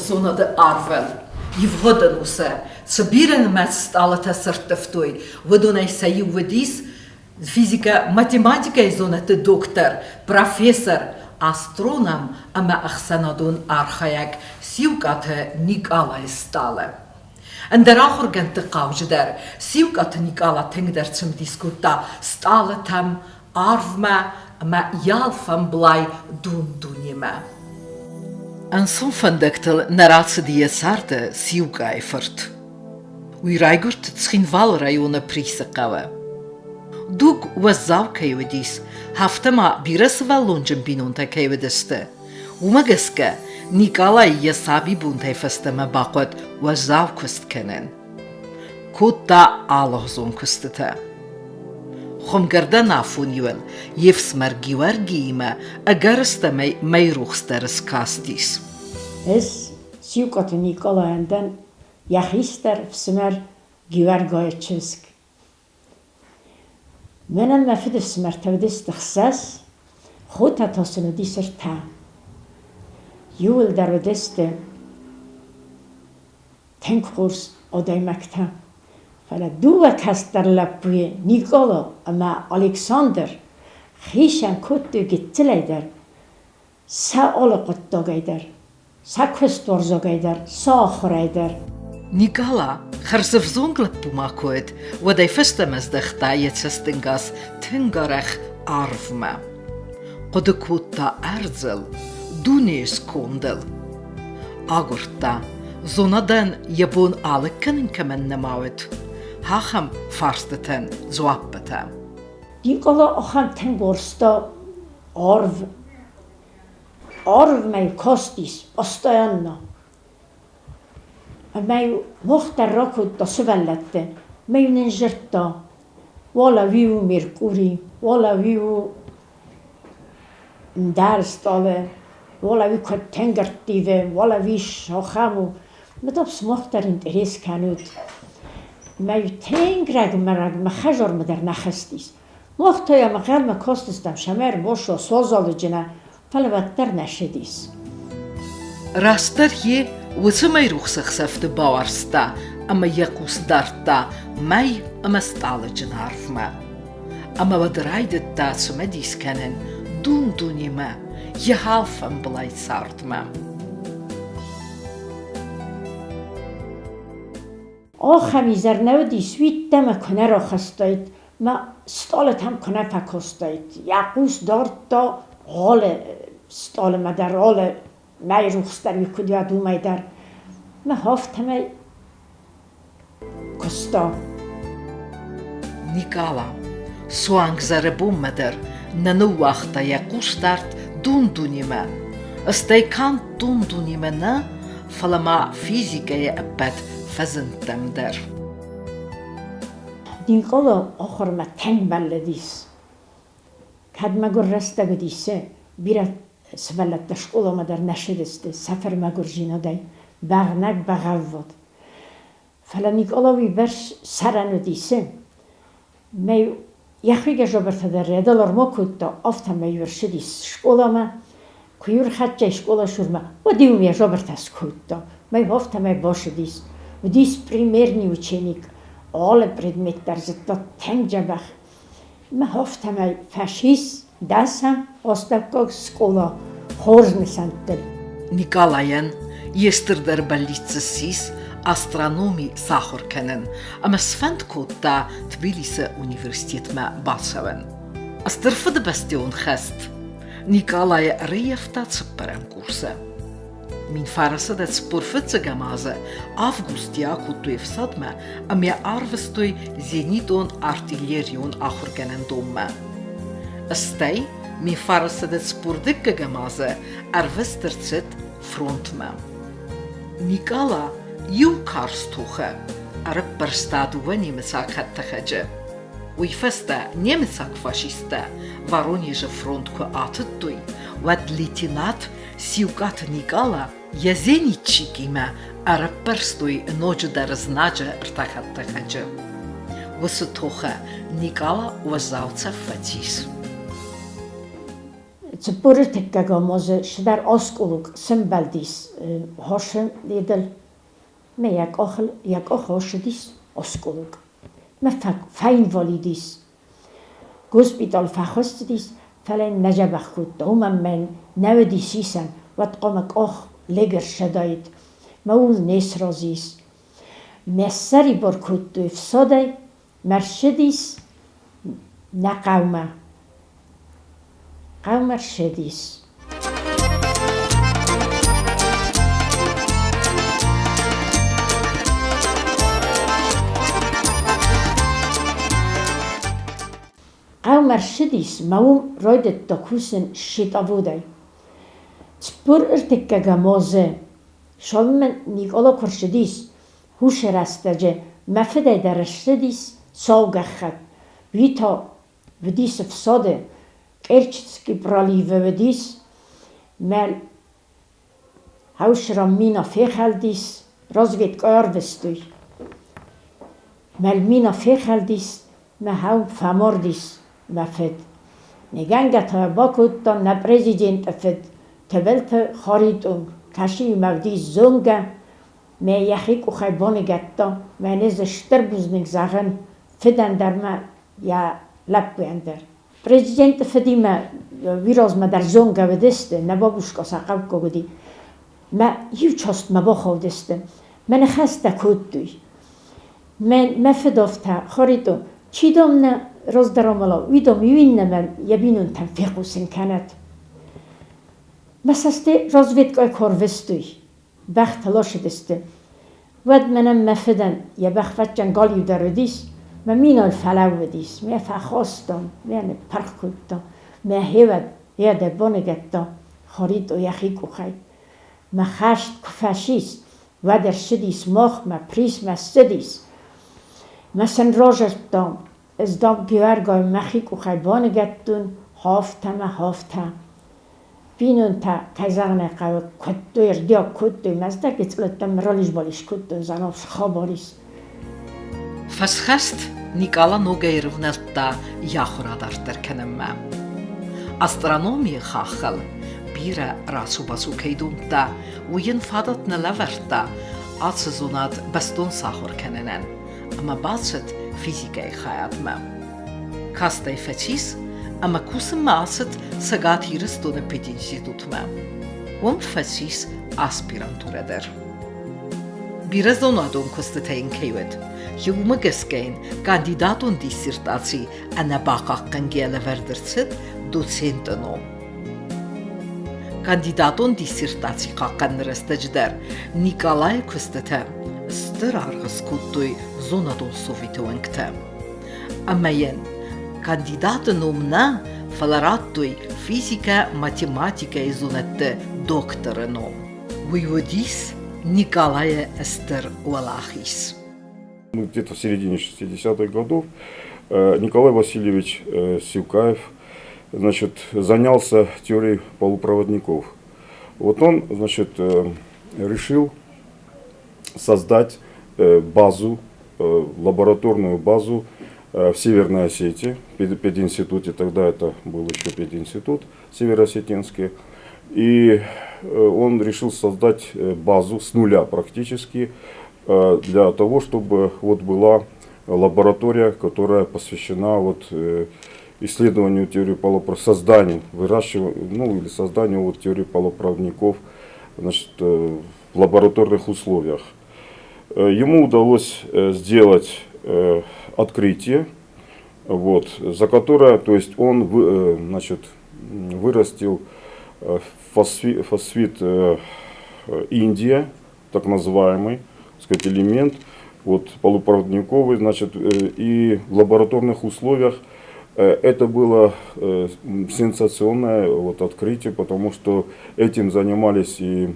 зонады арвыл. Ивгъуыд ӕнусы цы бирӕнымӕц стъалытӕ сӕрттывтой, уыдонӕй сӕ иу уыдис физикӕ математикӕйы зонӕдты доктор, профессор, астроном ӕмӕ ӕхсӕнадон архайӕг Сиукъаты Никъалайы стъалы. Ӕндӕр ахуыргӕндты хъауджыдӕр Сиукъаты Никъала тынгдӕр цымыдис кодта стъалытӕм, арвмӕ ӕмӕ йӕ алфӕмблай дун-дунемӕ. Ӕнцон фӕндӕгтыл нӕ рацыд йӕ царды Сиукъайы фырт. Уый райгуырд Цхинвалы районы Присы хъӕуы. Дуг уӕззау кӕй уыдис, афтӕ ма бирӕ сывӕллонджын бинонтӕ кӕй уыдысты, уымӕ гӕсгӕ Никъалайы йӕ сабибонтӕй фӕстӕмӕ бахъуыд уӕззау куыст кӕнын. Кодта алыгъуызон куыстытӕ. Хуымгӕрдӕн афон-иу йе фсымӕр Гиуӕргиимӕ ӕгӕрыстӕмӕй мӕйрухс дӕр скастис. Ӕз Сиукъаты Никъалайӕн дӕн йӕ хистӕр фсымӕр Гиуӕргойы чызг. Мӕнӕн мӕ фыдыфсымӕртӕ уыдысты хсӕз, хотӕ та сын уыдис ӕртӕ. Иууылдӕр уыдысты тынг хорз адӕймӕгтӕ. Фӕлӕ дыууӕ кӕстӕр лӕппуйы, Никъала ӕмӕ Александр, хицӕн кодтой гыццылӕй дӕр сӕ алы хъуыддагӕй дӕр, сӕ куыстуарзагӕй дӕр, сӕ ахуырӕй дӕр. Никъала хӕрзӕвзонг лӕппу ма куы уыд, уӕдӕй фӕстӕмӕ здӕхта йӕ цӕстӕнгас тынг арӕх арвмӕ. Хъуыды кодта ӕрдзыл, дунейы скондыл. Агуырдта, зонадӕн йӕ бон алыг кӕнын кӕмӕн нӕма уыд, ахӕм фарстытӕн дзуаппытӕ. Никъала ахӕм тынг уарзта арв. Арвмӕ кастис постоянно. Ӕмӕ-иу мах дӕр ракодта сывӕллӕтты, ӕмӕ-иу нын дзырдта, уалӕ уый у Меркурий, уалӕ уый у ӕндӕр стъалы, уалӕ уый куыд тынг ӕрттивы, уалӕ уый ахӕм у. Ӕмӕ дам сымах дӕр интерес кӕнут. Ӕмӕ-иу тынг рагмӕ-рагмӕ хӕдзармӕ дӕр нӕ хызтис. Мах та йӕм ӕнхъӕлмӕ кастыстӕм, сӕмӕ ӕрбацу суазалыджынӕ, фӕлӕ уӕддӕр нӕ ссыдис. Растдӕр йе уыцы мӕйрухс ӕхсӕвты бауарзта ӕмӕ йӕ хъус дардта мӕй ӕмӕ стъалыджын арвмӕ. Ӕмӕ уӕд райдыдта цымыдис кӕнын дун-дунемӕ, йӕ алфӕмблай цардмӕ. Ахӕм изӕр нӕ уыдис, уиддӕмӕ куы нӕ рахастаид, мӕ стъалытӕм куы нӕ фӕкастаид. Йӕ хъус дардта алы стъалымӕ дӕр, алы мӕйрухс дӕр куыд уӕд, уымӕй дӕр. Мӕ афтӕмӕй куыста. Никъала суанг зӕрыбонмӕ дӕр нӕ ныууагъта йӕ хъусдард дун-дунемӕ. Стӕй канд дун-дунемӕ нӕ, фӕлӕ ма физикӕйы ӕппӕт фӕзындтӕм дӕр. Никъала ахуырмӕ тынг бӕллыдис. Кӕд мӕгуыр рӕстӕг уыдис, бирӕ сывӕллӕттӕ скъоламӕ дӕр нӕ ссыдысты сӕ фырмӕгуырдзинадӕй, бӕгънӕг бӕгъӕввад. Фӕлӕ Никъала уыйбӕрц сӕрӕн уыдис, мӕ йӕхи гӕзӕбӕртӕ дӕр рӕдӕларм кодта, афтӕмӕй-иу ӕрцыдис скъоламӕ. Куы-иу ӕрхӕццӕ скъола сурмӕ, уӕд-иу ын йӕ зобыртӕ скодта. Мӕ афтӕмӕй бацыдис. Уыдис примерный ученик, алы предмет дӕр зыдта тынг дзӕбӕх. Мӕ афтӕмӕй фӕцис дӕсӕм астӕуккаг скъола хорз нысӕнттыл. Никъалайӕн йе стырдӕр бӕллиц ссис астрономи сахуыр кӕнын ӕмӕ сфӕнд кодта Тбилисы университетмӕ бацӕуын. Стыр Фыдыбӕстӕйон хӕст Никъалайы ӕрӕййӕфта цыппӕрӕм курсы. 1945 азы августы акодтой ӕфсадмӕ ӕмӕ арвыстой зенитон артиллерион ахуыргӕнӕндонмӕ. Стӕй 1945 азы ӕрвыст ӕрцыд фронтмӕ. Никъала иу карз тохы ӕрӕппӕрста дыууӕ немыцаг хӕдтӕхӕджы. Уый фӕстӕ немыцаг фашисттӕ Воронежы фронт куы атыдтой, уӕд лейтенант Сиукъаты Никъала йӕ зенитчикимӕ ӕрӕппӕрстой ноджыдӕр знаджы ӕртӕ хӕдтӕхӕджы. Уыцы тохы Никъала уӕззау цӕф фӕцис. 43-ӕм азы цыдӕр оскъолок сӕмбӕлдис хосы едыл. Мӕ йӕ къухыл йӕ къух ссыдис оскъолок. Мӕ фӕинвалид ис. Госпитал фӕхуыссыдис, фӕлӕ йын нӕ дзӕбӕх кодта, уымӕн мӕн нӕ уыдис исӕн, уӕд хъуамӕ къух лӕг ӕрсадаид. Мӕ ууыл не сразы ис. Мӕ ссӕрибар кодтой ӕфсадӕй, мӕ рцыдис нӕ хъӕумӕ. Хъӕумӕ рцыдис. Хъӕумӕ рцыдис мӕ уым райдыдта кусын счетоводӕй. 43-ӕм азы Цалынмӕ Никъала куы рцыдис, уыцы рӕстӕджы мӕ фыдӕй дӕр ссыдис сау гӕххӕтт. Уый та уыдис ӕфсады, Керченский проливы уыдис, мӕ хӕусран мина фехӕлдис, разведкӕ ӕрвыстой. Мӕ мина фехӕлдис, мӕ хӕу фӕмардис мӕ фыд. Негӕнгӕ та бакодта нӕ президенты фыд Тыбылты Харитон, кӕцы-имӕ уыдис зонгӕ, мӕ йӕхи къухӕй баныгӕдта, мӕнӕ дзы стыр бузныг зӕгъын фыдӕн дӕр ма йӕ лӕппуйӕн дӕр. Президенты фыдимӕ уый размӕ дӕр зонгӕ уыдысты, нӕ бабушка сӕ хъӕуккаг уыди. Мӕ иу част мӕ бахаудысты, мӕ ныхӕстӕ кодтой. Мӕ, мӕ фыд афтӕ, Харитон, чи дам нӕ раздӕр амӕла, уый дам иу иннӕмӕн йӕ бинонтӕн фехъусын кӕнӕд. Мӕ цӕсты разведкӕй куы ӕрвыстой, бӕхтӕ ласыдысты, уӕд мӕнӕн мӕ фыдӕн йӕ бӕхфӕччӕн галиу дӕр уыдис, мӕ минал фӕлӕууыдис, мӕ фӕхастам, мӕ ныппырх кодта, мӕ хевӕд йӕ дӕ баныгӕдта Харитъо йӕхи къухӕй. Мӕ хӕст куы фӕцис, уӕд ӕрцыдис махмӕ, Присмӕ ссыдис. Мӕ сын разырдтам, ӕз дам Геуӕргай мӕхи къухӕй баныгӕдтон, хафтӕ мӕ хафтӕ. Бинонтӕ, кӕй зӕгъын ӕй хъӕуы, куыдтой, ӕрдиаг кодтой, Мӕздӕги цъылыттӕм ралис-балис кодтой, занов схабар ис. Фӕсхӕст Никъала ногӕй ӕрывнӕлдта йӕ ахуыр адарддӕр кӕнынмӕ. Астрономийы хаххыл бирӕ рацу-бацу кӕй домдта, уый йын фадат нӕ лӕвӕрдта ацы зонад бӕстон сахуыр кӕнынӕн ӕмӕ бацыд физикӕйы хайадмӕ. Кастӕй фӕцис ӕмӕ кусынмӕ ацыд Цӕгат Ирыстоны пединститутмӕ. Уым фӕцис аспирантурӕ дӕр. Бирӕ зонадон куыстытӕ йын кӕй уыд, уымӕ гӕсгӕ йын кандидатон диссертаци ӕнӕбахъахъхъӕнгӕ лӕвӕрд ӕрцыд доценты ном. Кандидатон диссертаци хъахъхъӕныны рӕстӕджы дӕр Никъалайы куыстытӕ стыр аргъ скодтой зонадон советы уӕнгтӕ. Ӕмӕ йын кандидаты ном нӕ, фӕлӕ радтой физикӕ-математикӕйы зонӕдты докторы ном. Уый уыдис Никъалайы стыр уӕлахиз. Ну, где-то в середине 60-х годов Николай Васильевич Сивкаев, значит, занялся теорией полупроводников. Вот он, значит, решил создать базу, лабораторную базу в Северной Осетии, в пединституте, тогда это был еще пединститут североосетинский. И он решил создать базу с нуля практически для того, чтобы вот была лаборатория, которая посвящена вот исследованию теории полупроводников, созданию, выращиванию, ну или созданию вот теории полупроводников, значит, в лабораторных условиях. Ему удалось сделать открытие, вот, за которое, то есть он, значит, вырастил фосфид индия, так называемый, так сказать, элемент, вот, полупроводниковый, значит, и в лабораторных условиях это было сенсационное вот открытие, потому что этим занимались и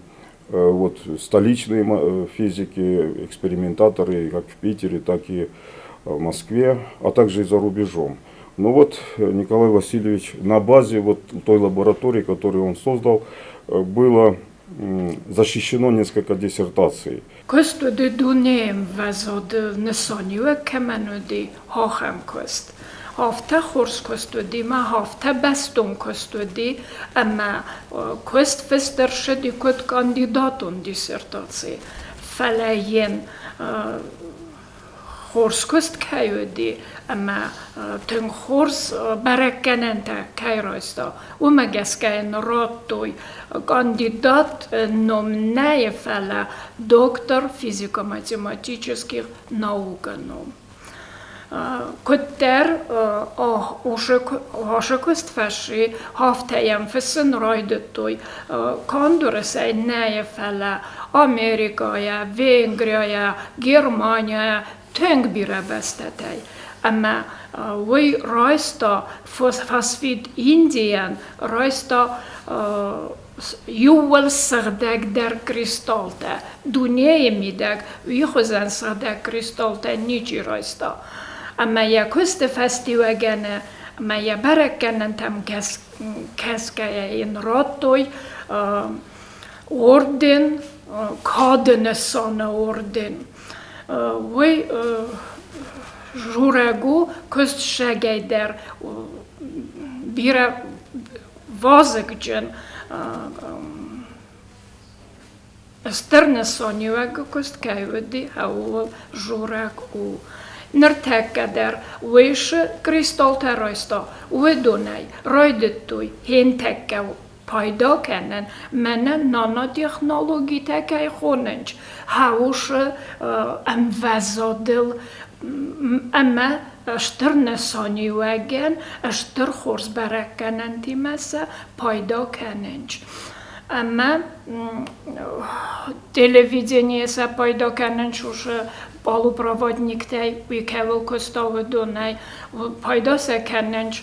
вот столичные физики, экспериментаторы, как в Питере, так и в Москве, а также и за рубежом. Но вот Николай Васильевич на базе вот той лаборатории, которую он создал, было защищено несколько диссертаций. Куыст уыди дунейы ӕмвӕзады нысаниуӕг кӕмӕн уыди, ахӕм куыст. Афтӕ хорз куыст уыди мӕ афтӕ бӕстон куыст уыди, ӕмӕ куыст фыст ӕрцыди куыд кандидатон диссертаци. Фӕлӕ йын хорз куыст кӕй уыди ӕмӕ тынг хорз бӕрӕггӕнӕнтӕ кӕй райста, уымӕ гӕсгӕ йын радтой кандидат ном нӕ, фӕлӕ доктор физико-математических наук ном. Куыддӕр усы куыст фӕци, афтӕ йӕм фыссын райдыдтой канд Уырысӕй нӕ, фӕлӕ Америкӕйӕ, Венгрийӕ, Германийӕ, тынг бирӕ бӕстӕтӕй. Ӕмӕ уый райста фосфид Индийӕн, райста иууыл сыгъдӕгдӕр кристаллтӕ. Дунейы мидӕг уый хуызӕн сыгъдӕг кристаллтӕ ничи райста. Ӕмӕ йӕ куысты фӕстиуӕгӕн ӕмӕ йӕ бӕрӕггӕнӕнтӕм кӕсгӕйӕ йын радтой орден, кады нысаны орден. Уый дзурӕг у куыст сӕгӕй дӕр бирӕ вазыгджын стыр нысаниуӕгы куыст кӕй уыди, ууыл дзурӕг у. Ныртӕккӕ дӕр уый цы кристаллтӕ райста, уыдонӕй райдыдтой хентӕккӕ пайда кӕнын, мӕнӕ нанотехнологитӕ кӕй хонынц, хаусы ӕмвӕзадыл ӕмӕ стыр нысаниуӕгӕн стыр хорз бӕрӕггӕнӕнтимӕ сӕ пайда кӕнынц. Ӕмӕ телевиденийы сӕ пайда кӕнынц уыцы полупроводниктӕй, уый кӕуыл куыста, уыдонӕй. Пайда сӕ кӕнынц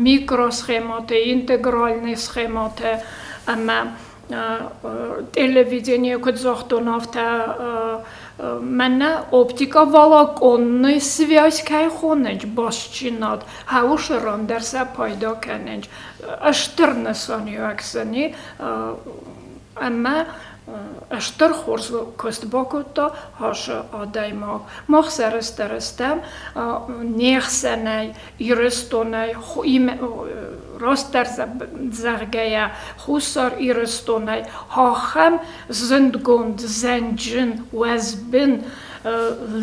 микросхемӕтӕ, интегральный схемӕтӕ ӕмӕ телевидение куыд загътон, афтӕ мӕнӕ оптиковолоконный связь кӕй хонынц, бастдзинад, хӕуысы ран дӕр сӕ пайда кӕнынц. Стыр нысаниуӕг сын и ӕмӕ стыр хорз куыст бакодта ацы адӕймаг. Мах сӕрыстыр стӕм не хсӕнӕй, Ирыстонӕй, растдӕр зӕгъгӕйӕ, Хуссар Ирыстонӕй ахӕм зындгонд, зӕнджын, уӕзбын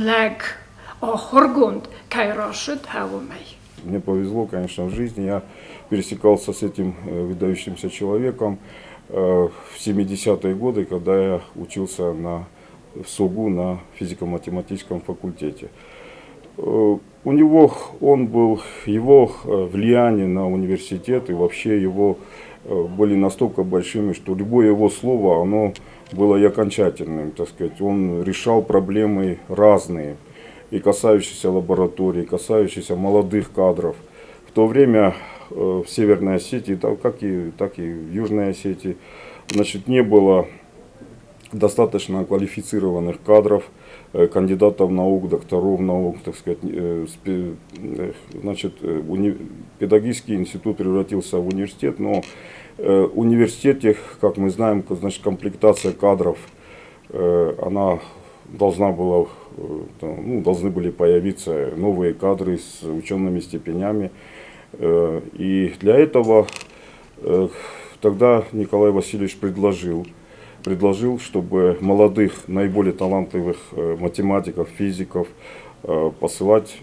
лӕг, ахуыргонд кӕй рацыд, уымӕй. Мне повезло, конечно, в жизни. Я пересекался с этим выдающимся человеком в 70-е годы, когда я учился в СОГУ на физико-математическом факультете. У него он был, его влияние на университет и вообще его были настолько большими, что любое его слово, оно было и окончательным, так сказать. Он решал проблемы разные, и касающиеся лаборатории, и касающиеся молодых кадров. В то время в Северной Осетии, так и в Южной Осетии, значит, не было достаточно квалифицированных кадров, кандидатов наук, докторов наук, так сказать, значит, педагогический институт превратился в университет, но в университете, как мы знаем, значит, комплектация кадров, она должна была, ну, должны были появиться новые кадры с учеными степенями. И для этого тогда Николай Васильевич предложил, чтобы молодых, наиболее талантливых математиков, физиков посылать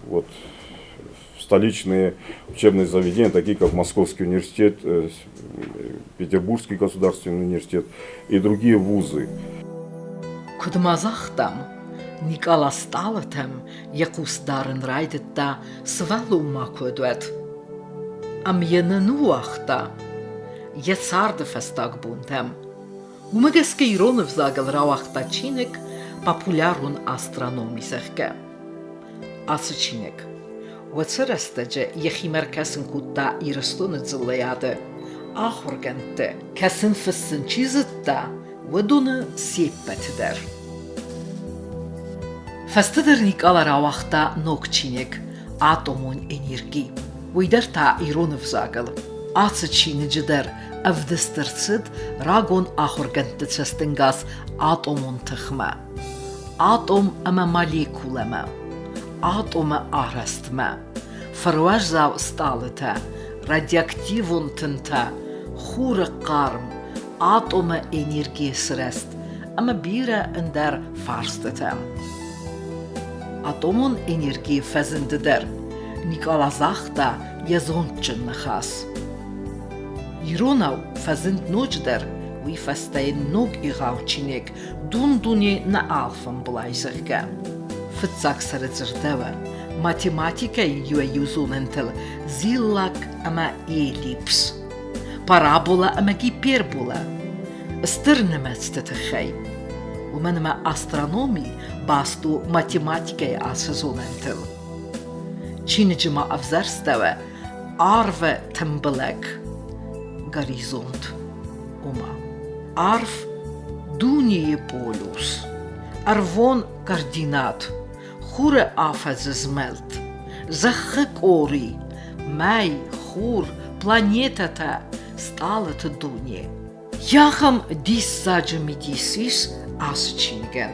вот, в столичные учебные заведения, такие как Московский университет, Петербургский государственный университет и другие вузы. Куыд ма загътам, Никъала стъалытӕм йӕ хъус дарын райдыдта сывӕллон ма куы уӕд, уӕд. Ӕм йӕ нӕ ныууагъта йӕ царды фӕстаг бонтӕм. Уымӕ гӕсгӕ ирон ӕвзагыл рауагъта чиныг «Популярон астрономи», зӕгъгӕ. Ацы чиныг уыцы рӕстӕджы йӕхимӕ ӕркӕсын кодта Ирыстоны дзыллӕйады ахуыргӕндты, кӕсын-фыссын чи зыдта, уыдоны се ппӕты дӕр. Фӕстӕдӕр Никъала рауагъта ног чиныг «Атомон энерги», уый дӕр та ирон ӕвзагыл. Ацы чиныджы дӕр ӕвдыст ӕрцыд рагон ахуыргӕндты цӕстӕнгас атомон тыхмӕ, атом ӕмӕ молекулӕмӕ. атомы арӕзтмӕ, фыруӕззау стъалытӕ, радиоактивон тынтӕ, хуры хъарм, атомы энергийы сырӕзт ӕмӕ бирӕ ӕндӕр фарстытӕ. Атомон энергийы фӕзынды дӕр Никъала загъта йӕ зондджын ныхас. Иронау фӕзынд ноджыдӕр уый фӕстӕ йын ног егъау чиныг Дун-дуне нӕ алфамбылай, зӕгъгӕ. Фыццаг сӕры дзырдӕуы математикӕйы иуӕй-иу зонӕнтыл зиллакк ӕмӕ эллипс, парабола ӕмӕ гипербола, стыр нымӕцты тыххӕй. Уымӕн ӕмӕ астрономи баст у математикӕйы ацы зонӕнтыл. Чиныджы ма ӕвзӕрстӕуы арвы тымбылӕг, горизонт, ома арв дунейы полюс, ӕрвон координат, хуры афӕдзы змӕлд, зӕххы къори, мӕй, хур, планетӕтӕ, стъалыты дуне. Ахӕм диссаджы мидис ис ацы чиныгӕн.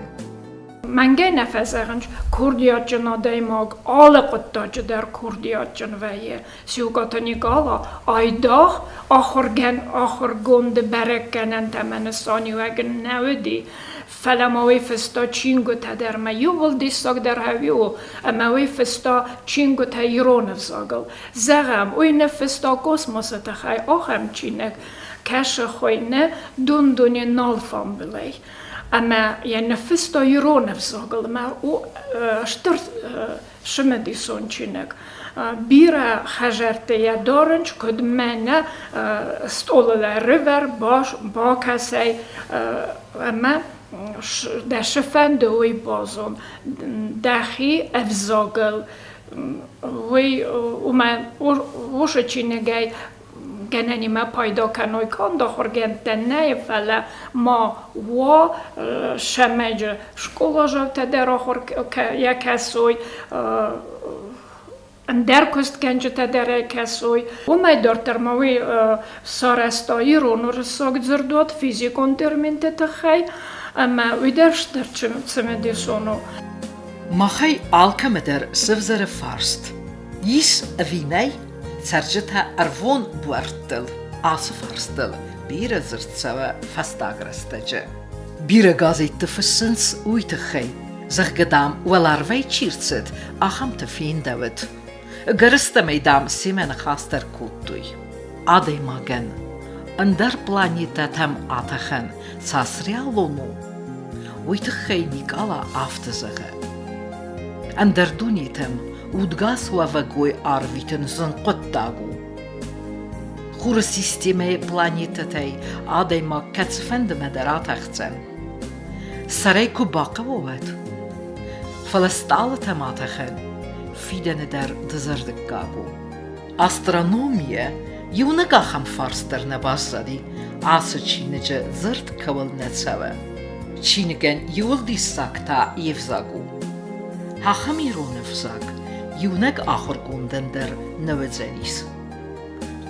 Мӕнгӕй нӕ фӕзӕгъынц, курдиатджын адӕймаг алы хъуыддаджы дӕр курдиатджын вӕййы. Сиукъаты Никъала айдагъ ахуыргӕн ахуыргонды бӕрӕггӕнӕнтӕ ӕмӕ нысаниуӕг ын нӕ уыди, фӕлӕ ма уый фыста чингуытӕ дӕр ӕмӕ иууыл диссагдӕр ӕви у, ӕмӕ уый фыста чингуытӕ ирон ӕвзагыл. Зӕгъӕм, уый ныффыста космосы тыххӕй ахӕм чиныг, кӕсы хуыйны Дун-дуне нал фамбылӕй. Ӕмӕ йӕ ныффыста ирон ӕвзагыл ӕмӕ у стыр цымыдисон чиныг. Бирӕ хӕдзӕртты йӕ дарынц, куыд мӕнӕ стъолыл ӕрывӕр, бакӕсай ӕмӕ дӕ цы фӕнды, уый базон. Дӕхи ӕвзагыл уый уымӕн уыцы чиныгӕй гӕнӕнимӕ пайда кӕной канд ахуыргӕндтӕ нӕ, фӕлӕ ма уа сӕмӕджы скъоладзаутӕ дӕр ахуыр йӕ кӕсой, ӕндӕр куыстгӕнджытӕ дӕр ӕй кӕсой. Уымӕй дарддӕр ма уый сарӕзта ирон-уырыссаг дзырдуат физикон терминты тыххӕй, ӕмӕ уый дӕр стыр цымыдисон у. Махӕй алкӕмӕ дӕр сӕвзӕры фарст: ис ӕви нӕй цӕрджытӕ ӕрвон буӕрттыл ацы фарстыл бирӕ дзырд цӕуы фӕстаг рӕстӕджы. Бирӕ газетты фыссынц уый тыххӕй, зӕгъгӕ, дам, уӕларвӕй чи рцыд, ахӕмты фендӕуыд. Ӕгӕрыстӕмӕй, дам, семӕ ныхас дӕр кодтой. Адӕймагӕн ӕндӕр планетӕтӕм атӕхӕн цас реалон у, уый тыххӕй Никъала афтӕ зӕгъы. Ӕндӕр дунетӕм удгас уӕвӕгой арвитын зын хъуыддаг у. Хуры системӕйы планетӕтӕй адӕймаг кӕцыфӕндымӕ дӕр атӕхдзӕн. Сӕрӕй куы бахъӕуа, уӕд. Фӕлӕ стъалытӕм атӕхӕн фидӕны дӕр дызӕрдыггаг у. Астрономийӕ иунӕг ахӕм фарст дӕр нӕ баззади, ацы чиныджы дзырд кӕуыл нӕ цӕуы. Чиныгӕн иуыл диссаг та йе взаг у. Ахӕм ирон ӕвзаг иунӕг ахуыргондӕн дӕр нӕ уыдзӕнис.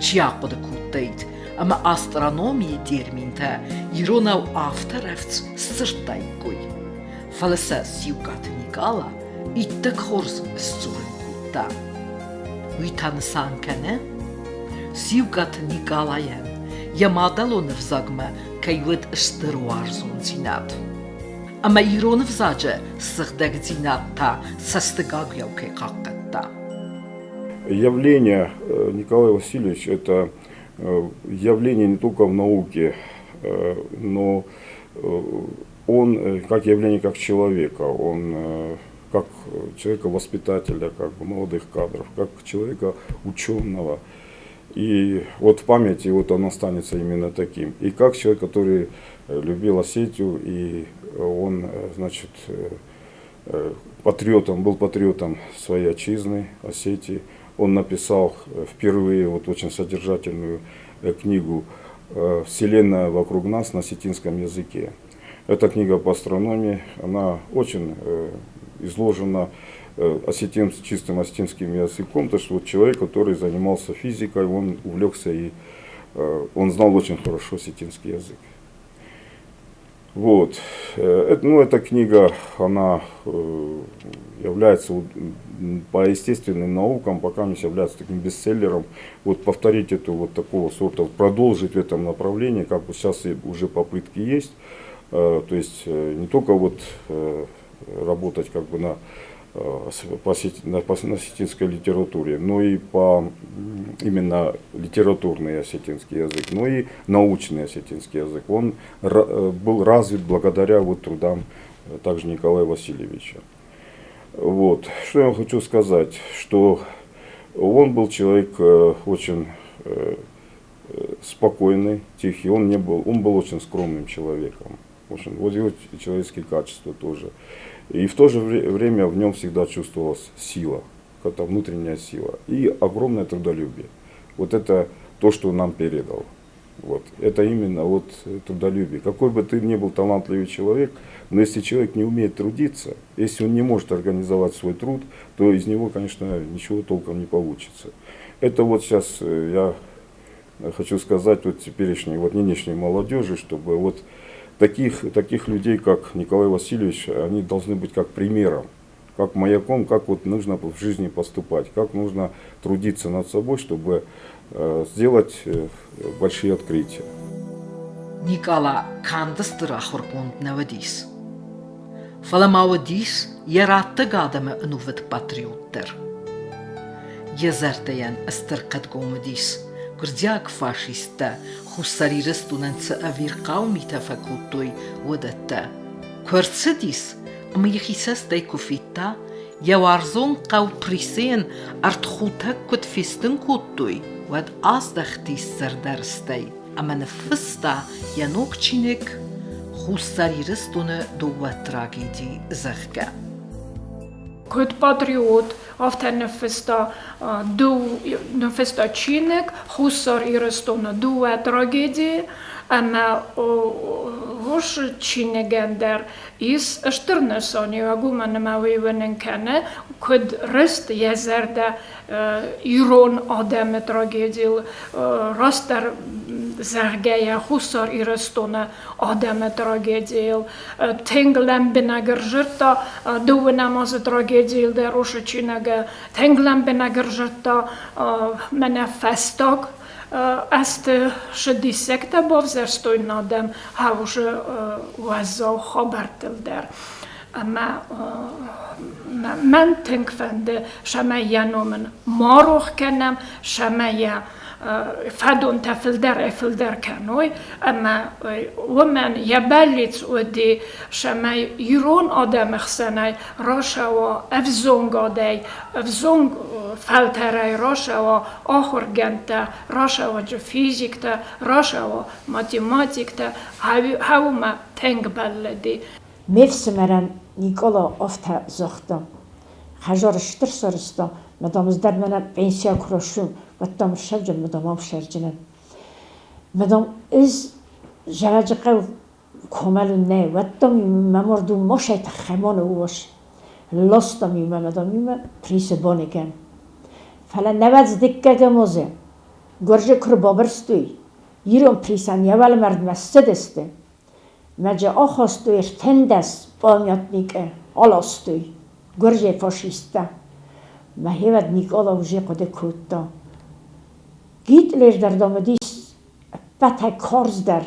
Чи ахъуыды кодтаид, ӕмӕ астрономийы терминтӕ иронау афтӕ рӕвдз сдзырдтаиккой. Фӕлӕ сӕ Сиукъаты Никъала иттӕг хорз сдзурын кодта. Уый та нысан кӕны, Сиукъаты Никъалайӕн йӕ мадӕлон ӕвзагмӕ кӕй уыд стыр уарзондзинад. Ӕмӕ ирон ӕвзаджы сыгъдӕгдзинад та цӕстыгагуыйау кӕй хъахъхъӕдта. Явление Николай Васильевич – это явление не только в науке, но он как явление как человека, он как человека-воспитателя, как бы молодых кадров, как человека ученого. И вот в памяти вот он останется именно таким. И как человек, который любил Осетию, и он, значит, патриотом, был патриотом своей отчизны, Осетии. Он написал впервые вот очень содержательную книгу «Вселенная вокруг нас» на осетинском языке. Эта книга по астрономии, она очень изложена осетин, чистым осетинским языком, то что вот человек, который занимался физикой, он увлекся и он знал очень хорошо осетинский язык. Вот. Ну, эта книга, она является по естественным наукам, пока не является таким бестселлером. Вот повторить эту вот такого сорта, продолжить в этом направлении, как вот сейчас уже попытки есть. То есть не только вот работать как бы на осетинской литературе, но и по именно литературный осетинский язык, но и научный осетинский язык. Он был развит благодаря вот трудам также Николая Васильевича. Вот. Что я вам хочу сказать, что он был человек очень спокойный, тихий, он, не был, он был очень скромным человеком. Очень, вот его человеческие качества тоже. И в то же время в нем всегда чувствовалась сила, какая-то внутренняя сила и огромное трудолюбие. Вот это то, что он нам передал. Вот. Это именно вот трудолюбие. Какой бы ты ни был талантливый человек, но если человек не умеет трудиться, если он не может организовать свой труд, то из него, конечно, ничего толком не получится. Это вот сейчас я хочу сказать вот теперешней, вот нынешней молодежи, чтобы вот таких людей, как Николай Васильевич, они должны быть как примером, как маяком, как вот нужно в жизни поступать, как нужно трудиться над собой, чтобы сделать большие открытия. Никъала канд стыр ахуыргонд нӕ уыдис, фӕлӕ ма уыдис йӕ раттӕг адӕмы ӕнувыд патриот дӕр. Йӕ зӕрдӕйӕн стыр хъӕдгом уыдис, гуырдзиаг фашисттӕ Хуссар Ирыстонӕн цы ӕвирхъау митӕ фӕкодтой, уыдӕттӕ. Куы ӕрцыдис ӕмӕ йӕхи цӕстӕй куы федта, йӕ уарзон хъӕу Присейӕн ӕртхутӕг куыд фестын кодтой, уӕд аздӕхтис зӕрдӕрыстӕй ӕмӕ ныффыста йӕ ног чиныг «Хуссар Ирыстоны дыууӕ трагеди», зӕгъгӕ. Куыд патриот, афтӕ ныффыста чиныг Хуссар Ирыстоны дыууӕ трагедийы ӕмӕ уыцы чиныгӕн дӕр ис стыр нысаниуӕг, уымӕн ӕмӕ уый уынын кӕны, куыд рыст йӕ зӕрдӕ ирон адӕмы трагедийыл, растдӕр зӕгъгӕйӕ, Хуссар Ирыстоны адӕмы трагедийыл. Тынг лӕмбынӕг ӕрзырдта дыууынӕм азы трагедийыл дӕр уыцы чиныгы, тынг лӕмбынӕг ӕрзырдта мӕнӕ фӕстаг азты цы диссӕгтӕ бавзӕрстой нӕ адӕм, уыцы уӕззау хабӕрттыл дӕр. Ӕмӕ мӕн тынг фӕнды, цӕмӕй йӕ ном ын ма рох кӕнӕм, цӕмӕй йӕ фӕдонтӕ фылдӕрӕй-фылдӕр кӕной, ӕмӕ уымӕн йӕ бӕллиц уыди, цӕмӕй ирон адӕмы хсӕнӕй рацӕуа ӕвзонгадӕй, ӕвзонг фӕлтӕрӕй рацӕуа ахуыргӕндтӕ, рацӕуӕджы физиктӕ, рацӕуа математиктӕ, уымӕ тынг бӕллыди. Ме фсымӕрӕн Никъала афтӕ загъта: Хӕдзары стыр сарӕзта, ма дам, ӕз дӕр мӕнӕ пенсийӕ куы райсон, уӕд дам ссӕуджын, ма дам, ам ссӕрджынӕн. Ма дам, ӕз зарӕджы хъӕу комӕлын нӕ, уӕд дам, мӕ мард у машӕй тыххӕй ма ныууас. Ластам иумӕ, ма дам, иумӕ Присы баныгӕн. Фӕлӕ нӕуӕдз дыккӕгӕм азы гуырджы куы рбабырстой, ирон Присӕн йӕ уӕлмӕрдмӕ ссыдысты, Мӕджы ахастой ӕртындӕс памятникы, аластой гуырдзыйы фашисттӕ. Мӕхевӕд Никъала уже хъуыды кодта. Гитлер дӕр, дам, уыдис ӕппӕтӕй карздӕр.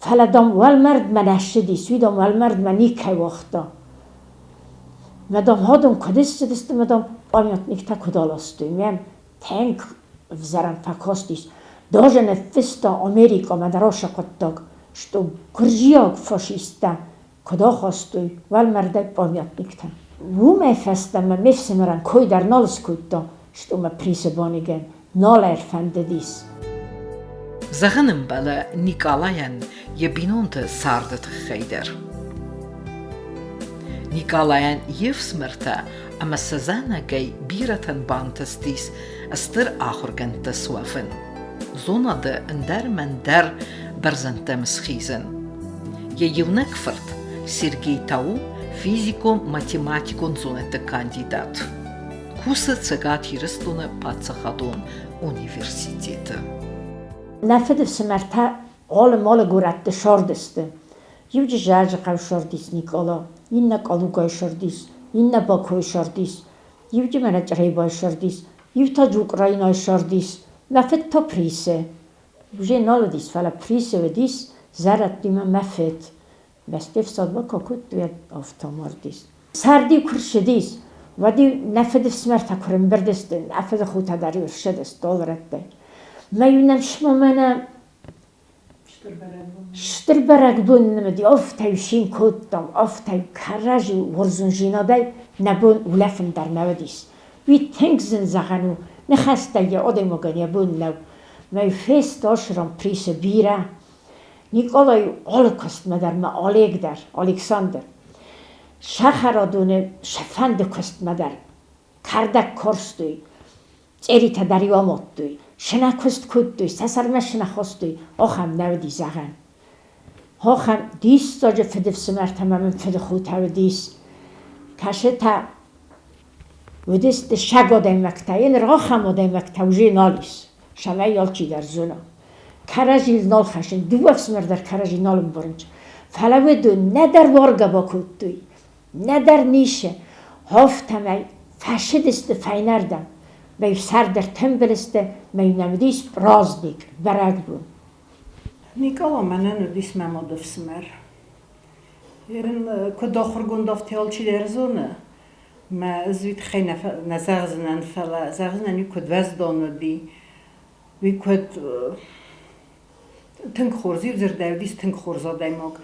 Фӕлӕ, дам, уӕлмӕрдмӕ нӕ ссыдис, уый, дам, уӕлмӕрдмӕ никӕй уагъта. Мӕ, дам, адӕм куыд ссыдысты, мӕ, дам, памятниктӕ куыд аластой. Мӕм тынг ӕвзӕрӕн фӕкастис. Даже ныффыста Америкӕмӕ дӕр ацы хъуыддаг, что гуырдзиаг фашисттӕ куыд ахастой уӕлмӕрдӕй памятниктӕ. Уымӕй фӕстӕмӕ ме фсымӕрӕн кой дӕр нал скодта, что мӕ Присы баныгӕн нал ӕрфӕндыдис. Зӕгъын ӕмбӕлы Никъалайӕн йӕ бинонты царды тыххӕй дӕр. Никъалайӕн йе фсымӕртӕ ӕмӕ сӕ зӕнӕгӕй бирӕтӕн бантыстис стыр ахуыргӕндтӕ суӕвын, зонады ӕндӕр-мӕндӕр бӕрзӕндтӕм схизын. Йӕ иунӕг фырт Сергей та у физикон-математикон зонӕдты кандидат. Кусы Цӕгат Ирыстоны паддзахадон университеты. Нӕ фыдыфсымӕртӕ. Алы-малы горӕтты сардысты. Иуджы Зӕрджыхъӕу сардис Никъала, иннӕ Къалугайы сардис, иннӕ Бакойы сардис, иуджы мӕнӕ Чъребайы сардис, иу та Джукърайнайы сардис, мӕ фыд та Присы. Уже нал уыдис, фӕлӕ Присы уыдис зӕрӕдтимӕ мӕ фыд. Бӕсты ӕфсадмӕ куы кодтой, уӕд афтӕ мардис. Сӕрд-иу куы рцыдис, уӕд-иу нӕ фыдыфсымӕртӕ куы рымбырд сты, нӕ фыдыхотӕ дӕр-иу ссыдысты стъолрӕттӕй. Мӕ-иу нӕм мӕнӕ стыр бӕрӕгбон нын уыди, афтӕ-иу цин кодтам, афтӕ-иу кӕрӕдзи уарзондзинадӕй нӕ бон улӕфын дӕр нӕ уыдис. Уый тынг зын зӕгъӕн у, ныхӕстӕй йӕ адӕймагӕн йӕ бон нӕу. Мӕ-иу фестъӕлсырон Присы бирӕ Никъалайы алы куыстмӕ дӕр ма Олег дӕр, Александр, сахарадоны сӕ фӕнды куыстмӕ дӕр кӕрдӕг корстой, цъеритӕ дӕр-иу амадтой, сынӕ куыст кодтой, сӕ сӕрмӕ сынӕ хастой, ахӕм нӕ уыди зӕгъӕн. Ахӕм диссаджы фыдыфсымӕртӕ ма мын фыдыхотӕ уыдис. Кӕсытӕ уыдысты саг адӕймӕгтӕ, ныр ахӕм адӕймӕгтӕ уже нал ис, цӕмӕй алчидӕр зона. Кӕрӕдзийыл нал хӕссын, дыууӕ ӕфсымӕр дӕр кӕрӕдзи нал ӕмбарынц. Фӕлӕ уыдон нӕдӕр уаргӕ бакодтой, нӕдӕр ницы, афтӕмӕй фӕцыдысты фӕйнӕрдӕм. Мӕ сӕрдӕр тымбыл сты, мӕ нӕм уыдис праздник, бӕрӕгбон. Никъала мӕнӕн уыдис мӕ мады фсымӕр. Ерын куыд ахуыргонд, афтӕ алчидӕр зоны. Мӕ ӕз уый тыххӕй нӕ зӕгъдзынӕн, фӕлӕ зӕгъдзынӕн, уый куыд уӕздон уыди, уый куыд тынг хорз, иу дзырдӕй уыдис тынг хорз адӕймаг.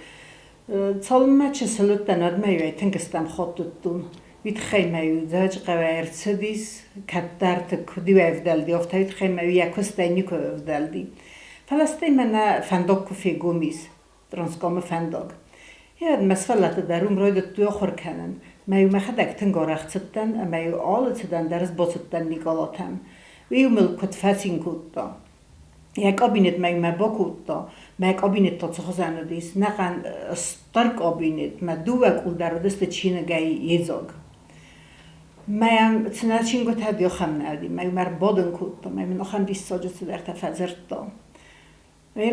Цалынмӕ чысыл уыдтӕн, уӕдмӕ-иу ӕй тынг стӕм хатт уыдтон. Уый тыххӕй мӕ-иу Дзӕуджыхъӕуӕй ӕрцыдис, кӕддӕрты куыд-иу ӕвдӕлди, афтӕ уый тыххӕй мӕ-иу йӕ куыстӕй никуы ӕвдӕлди. Фӕлӕ стӕй мӕнӕ фӕндаг куы фегом ис, Транскамы фӕндаг. Йӕ мӕ сывӕллӕтты дӕр уым райдыдтой ахуыр кӕнын. Мӕ-иу мӕхӕдӕг тынг арӕх цыдтӕн ӕмӕ-иу алы цыдӕн дӕр сбацыдтӕн Никъалатӕм. Уый-иу мыл куыд фӕцин кодта. Йӕ кабинетмӕ-иу мӕ бакодта. Мӕ кабинет та цы хуызӕн уыдис? Нӕхъӕн стыр кабинет, мӕ дыууӕ къул дӕр уыдысты чиныгӕй йедзаг. Мӕ йӕм цынӕ чингуытӕ ахӕм нӕ уыди. Мӕ-иу мӕ ӕрбадын кодта, мӕ мын ахӕм диссаджы цыдӕртӕ фӕдзырдта.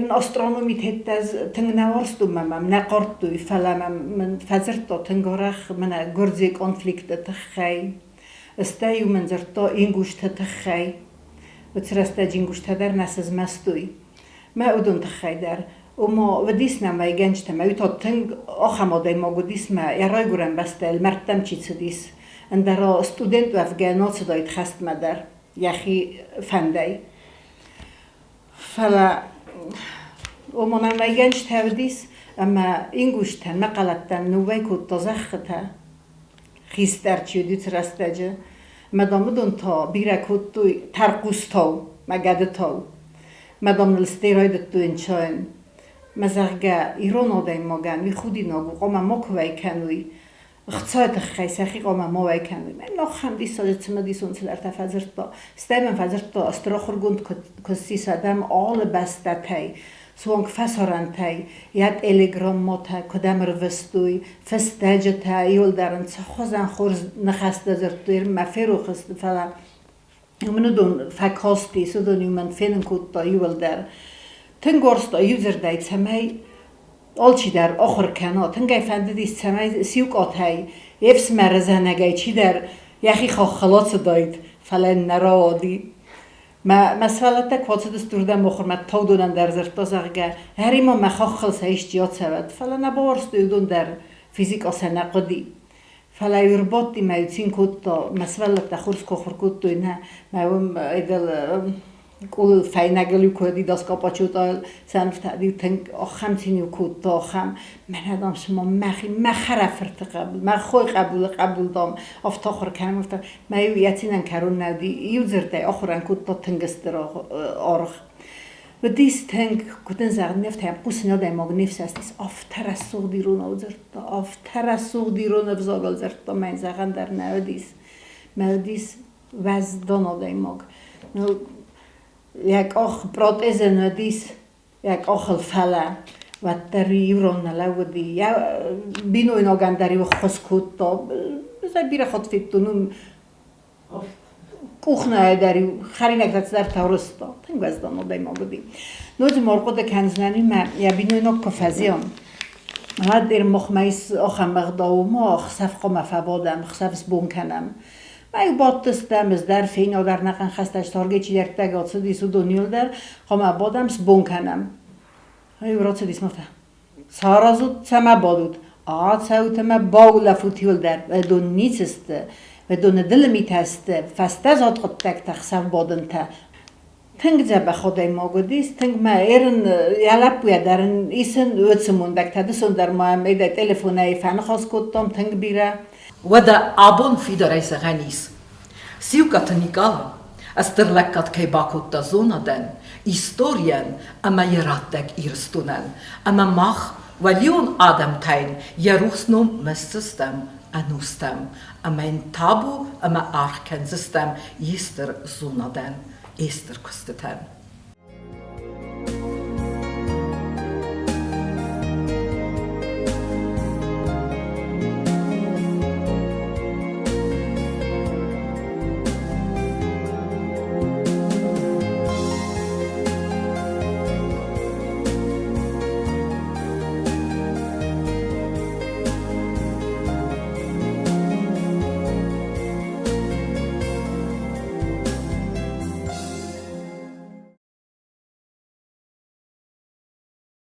Астрономи тедтӕ тынг нӕ уарзтон мӕ мӕм нӕ хъардтой, фӕлӕ мӕм мын фӕдзырдта тынг арӕх мӕнӕ гуырдзыйы конфликты тыххӕй. Стӕй-иу мын дзырдта ингузты тыххӕй. Уыцы рӕстӕджы ингузтӕ дӕр нӕ сызмӕстой. Мӕ уыдон тыххӕй дӕр. Ома уыдис нӕм уӕйгӕнджытӕ, мӕ уый та тынг ахӕм адӕймаг уыдис, мӕ йӕ райгуырӕн бӕстӕйыл мӕрдтӕм чи цыдис. Ӕндӕра студент уӕвгӕ нал цыдаид хӕстмӕ дӕр йӕхи фӕндӕй. Фӕлӕ уымӕн уӕйгӕнджытӕ уыдис ӕмӕ ингузтӕн, мӕхъӕлӕттӕн ныууӕй кодта зӕххытӕ, хистӕр чи уыди уыцы рӕстӕджы. Ӕмӕ дам уыдон та бирӕ кодтой тӕрхъустау мӕ гӕдытау. Мӕ дам ныл стӕй райдыдтой ӕнцайын. Мӕ зӕгъгӕ, ирон адӕймагӕн уый худинаг у, хъуамӕ макуы уӕй кӕной. Хцайы тыххӕй сӕхи хъуамӕ ма уӕй кӕной. Мӕн ахӕм диссаджы цымыдисон цыдӕртӕ фӕдзырдта. Стӕй мӕм фӕдзырдта, стыр ахуыргонд куы ссис адӕм алы бӕстӕтӕй, суанг фӕсарӕнтӕй, йӕ телеграммӕтӕ куыд ӕм ӕрвыстой, фыстӕджытӕ, иуылдӕр ын цы хуызӕн хорз ныхӕстӕ дзырдтой, мӕ ферох сты, фӕлӕ мын уыдон фӕкастис, уыдон-иу мын фенын кодта иуылдӕр. Тынг уарзта иудзырдӕй, цӕмӕй алчидӕр ахуыр кӕна. Тынг ӕй фӕндыдис, цӕмӕй Сиукъатӕй, йе фсымӕры зӕнӕгӕй чидӕр йӕхи хаххыл ацыдаид, фӕлӕ йын нӕ рауади. Мӕ, мӕ сывӕллӕттӕ куы ацыдысты уырдӕм ахуырмӕ, Таудонӕн дӕр дзырдта, зӕгъгӕ, ӕри-ма мӕ хаххыл сӕ исчи ацӕуӕд, фӕлӕ нӕ бауарзтой уыдон дӕр, физикъа сӕ нӕ хъуыди. Фӕлӕ иу ӕрбадти мӕ иу цин кодта, мӕ сывӕллӕттӕ хорз куы ахуыр кодтой, нӕ, мӕ уым эдел къулыл фӕйнӕгыл иу куы Адидас Капачотайыл сӕнфтӕд-иу тынг ахӕм цин-иу кодта, ахӕм. Мӕнӕ, дам, цыма мӕхи мӕ хӕрӕфырты хъӕбул, мӕ хойы хъӕбулы хъӕбул, дам, афтӕ ахуыр кӕнӕм, афтӕ. Мӕ-иу йӕ цинӕн кӕрон нӕ уыди. Иу дзырдӕй ахуырӕн кодта тынг стыр аргъ. Уыдис тынг, куыд ын зӕгъын, не фтӕ хъусын адӕймаг не фсӕстис, афтӕ рӕсугъд иронау дзырдта, афтӕ рӕсугъд ирон ӕвзагыл дзырдта, мӕн зӕгъӕн дӕр нӕ уыдис. Мӕ уыдис уӕздан адӕймаг. Ну, йӕ къах протезӕн уыдис, йӕ къахыл фӕлӕ уӕддӕр ирон нӕ лӕууыди. Йӕ бинойнагӕн дӕр-иу ӕххуыс кодта. Ӕз ӕй бирӕ хатт федтон уым. Къухнайы дӕр-иу хӕринӕгтӕ цыдӕртӕ рызта. Тынг уӕздан адӕймаг уыди. Ноджы ма ӕрхъуыды кӕндзынӕн, мӕ йӕ бинойнаг куы фӕзиан, уӕд ир махмӕ ис ахӕм ӕгъдау, ма ӕхсӕв хъуамӕ фӕбадӕм, ӕхсӕв сбон кӕнӕм. Мӕ-иу бадтыстӕм, ӕз дӕр, Фейна дӕр нӕхъӕн хӕстӕг таргӕ чидӕртӕ ацыдис, уыдон иуылдӕр, хъуамӕ бадӕм, сбон кӕнӕм. Иу рацыдис махтӕ. Саразут, цӕмӕ бадут, ацӕут ӕмӕ баулӕфут иуылдӕр, уыдон ницы сты, уыдоны дылы митӕ сты, фӕстӕзад хъуыддӕгтӕ хсӕв бадынтӕ. Тынг дзӕбӕх адӕймаг уыдис, тынг мӕ ерын йӕ лӕппуйӕ дӕр ын исын уыцы мондӕгтӕ. Дысон дӕр ма йӕм эдӕ телефонӕй фӕныхас кодтам тынг бирӕ. Уӕдӕ абон фидарӕй зӕгъӕн ис, Сиукъаты Никъала стыр лӕггад кӕй бакодта зонадӕн, историйӕн ӕмӕ йӕ раттӕг Ирыстонӕн, ӕмӕ мах, уӕлион адӕмтӕн, йӕ рухс ном мысдзыстӕм ӕнустӕм ӕмӕ йын табу ӕмӕ аргъ кӕндзыстӕм йе стыр зонадӕн, йе стыр куыстытӕн.